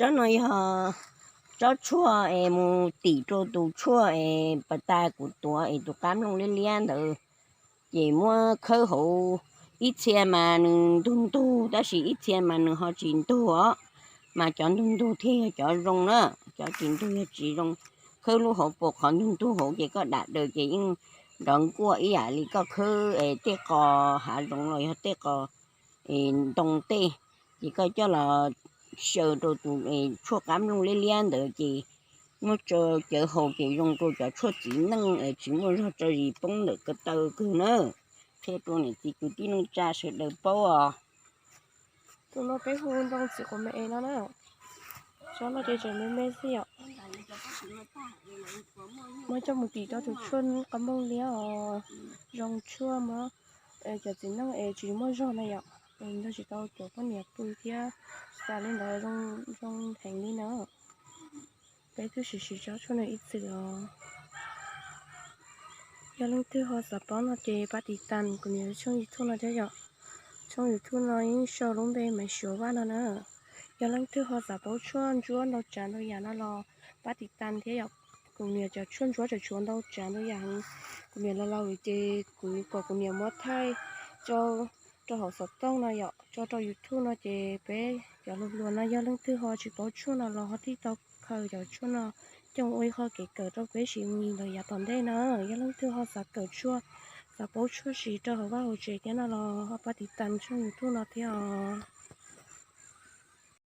Tsob no yog tsob tshuaj es mus tim rau tus tshuaj es pas tas kuv tuav es tus qab nplooj liab liab ntawd, ces muab khawb hauv. Ib txhia mas nws ntug ntug tab sis ib txhia mas nws ho tsis ntug os, mas cov ntug ntug thiaj yog cov zoo na, cov tsis ntug yog tsis zoo. Khawb lub hauv paus qhov ntug ntug hauv ces koj dam daws ces yeej nrov nkuaj ib yam li koj khawb tej qos hav zoov los yog tej qos ntoo tej, ces koj coj los xyaw rau tus tshuaj qab nplooj liab liab ntawd ces muab tso cawv haus ces zoo rau cov tshuaj txiv neej es tsis muaj zog tso zis poob ntawm ko taw kawg na. Qhia rau niam txiv kwv tij neej tsa sawv daws paub os. Tus no peb hu ntoo txiv quav me es no na. Tsob no ces tseem me me xwb yom. Muab coj mus tim rau tus tshuaj qab nplooj liab os. Zoo tshuaj muab cov txiv neej es tsis muaj zog na yom, es nrog tsis tau cov poj niam pw thiab, xav li ntawd zoo heev li na. Peb twb siv siv tsob tshuaj no ib txwm os. Yog leej twg ho xav paub no ces pab tiv tas kuv niam tshooj YouTube no thiab yom. Tshooj YouTube no yeej sau lub npe Maiv Suav Vaj no na. Yog leej twg ho xav paub tshuaj ntsuab ntau tsav ntau yam no los pab tiv tas thiab yom. Kuv niam cov tshuaj ntsuab tseem tshuav ntau tsav ntau yam heev. Kuv niam laus laus lawm ces kuv kom kuv niam muab thaij tso rau hauv xov tooj no yom, tso rau YouTube no ces peb cov hluas hluas no yog leej twg ho tsis paub tshuaj no los ho thiaj tau khaws cov tshuaj no coj ua ib qho kev kawm rau peb siv mus ntawm yav tom ntej na. Yog leej twg ho xav kawm tshuaj, xav paub tshuaj siv rau hauv vaj hauv tsev thiab no los ho pab tiv tas tshooj YouTube no thiab os.